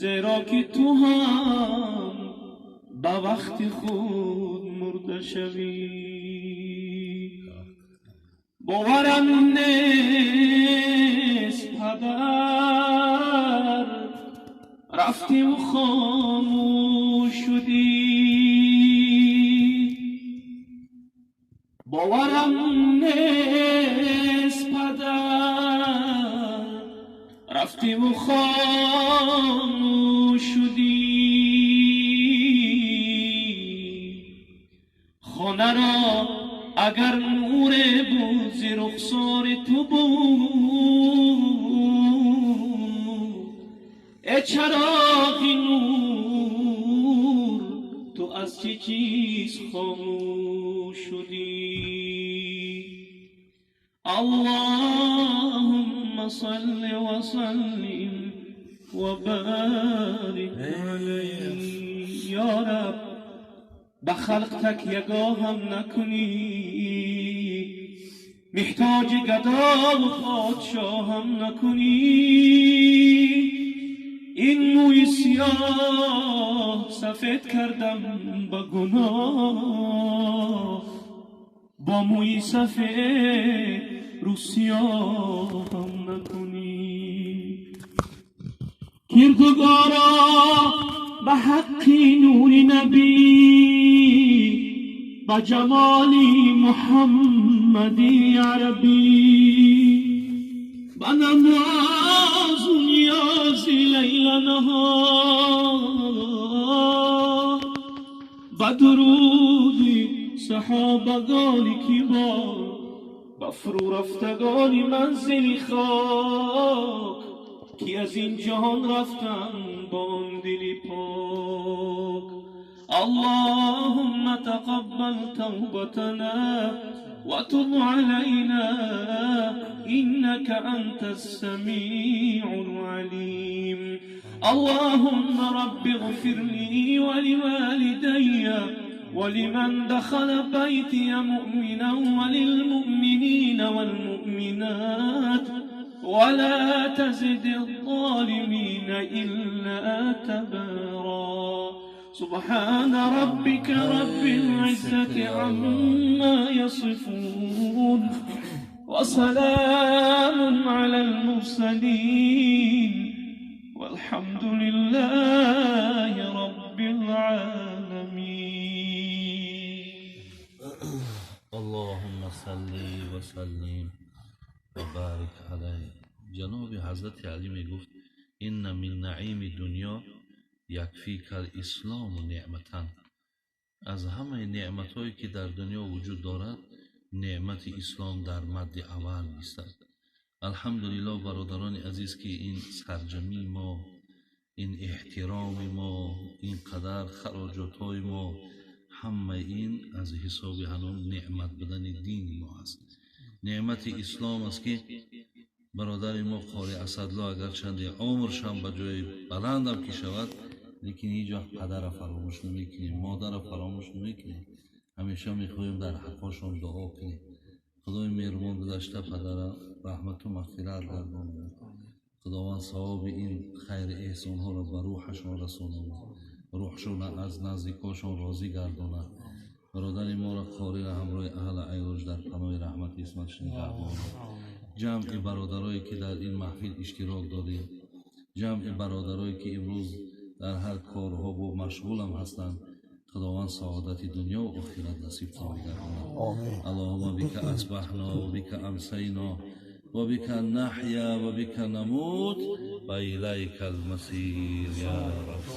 Зеро ки ту ҳам ба вақти худ мурда шавӣ. Боварам нест, падар, рафтиву хомӯш шудӣ. Боварам нест, падар, рафтиву хомӯш шудӣ. Хонаро агар нуре буд, зи рухсори ту буд. Э чароғи нур, ту аз чӣ чиз хомӯш шудӣ? Аллоҳумма салли ва саллим ва барик алайҳ. Ё Раб, ба халқ такягоҳам накунӣ, меҳтоҷи гадову подшоҳам накунӣ. Ин мӯи сиёҳ сафед кардам ба гуноҳ, бо мӯи сафед рӯ сиёҳам накунӣ. Кирдугоро, ба ҳаққи нури набӣ, ба ҷамоли Муҳаммади арабӣ, ба намозу ниёзи лайла наҳор, ба дуруди саҳобагони кибор, ба фурӯрафтагони манзили хок, ки аз ин ҷаҳон рафтанд бо он дили пок. Аллоҳумма тақаббал тавбатана ва туб алайна иннака антас самиул алим. Аллоҳумма рабби иғфир ли ва ливалидайя ва лиман дахала байтия муъминан ва лилмуъминина валмуъминат ва ла тазиди ззолимина илла табора. Субҳана раббика раббил иззати амма ясифун ва саламун алал мурсалин валҳамду лиллаҳи раббил оламин. Аллоҳумма салли ва саллим ва барик алайҳ. Ҷаноби Ҳазрати Алӣ мегуфт: инна мин наими дунё якфика ислому неъматан. Аз ҳамаи неъматҳое ки дар дунё вуҷуд дорад, неъмати ислом дар мадди аввал меистад. Алҳамдулиллоҳ, бародарони азиз, ки ин сарҷамии мо, ин эҳтироми мо, ин қадар хароҷотҳои мо, ҳамаи ин аз ҳисоби ҳамон неъмат будани дини мо аст. Неъмати ислом аст, ки бародари мо Қори Асадло агарчанде умршам ба ҷои баландам ки шавад, лекин ҳеҷ вақт падара фаромӯш намекунем, модара фаромӯш намекунем. Ҳамеша мехоҳем дар ҳаққошон дуо кунем. Худои меҳрубон гузашта падара раҳмату мағфират гардонад. Худованд савоби ин хайри эҳсонҳоро ба рӯҳашон расонад, рӯҳшонро аз наздикошон розӣ гардонад. Бародари моро Қориро ҳамроҳи аҳли аёлаш дар паноҳи раҳмати исматш нигаҳбонад. Ҷамъи бародарое ки дар ин маҳфил иштирок додем, ҷамъи бародарое ки имрӯз дар ҳар корҳо бо машғулам ҳастанд, Худованд саодати дунё ва охират насибтон гардонад. Аллоҳумма бика асбаҳно ва бика амсайно ва бика наҳя ва бика намут ва илайкал масир, я Рабб.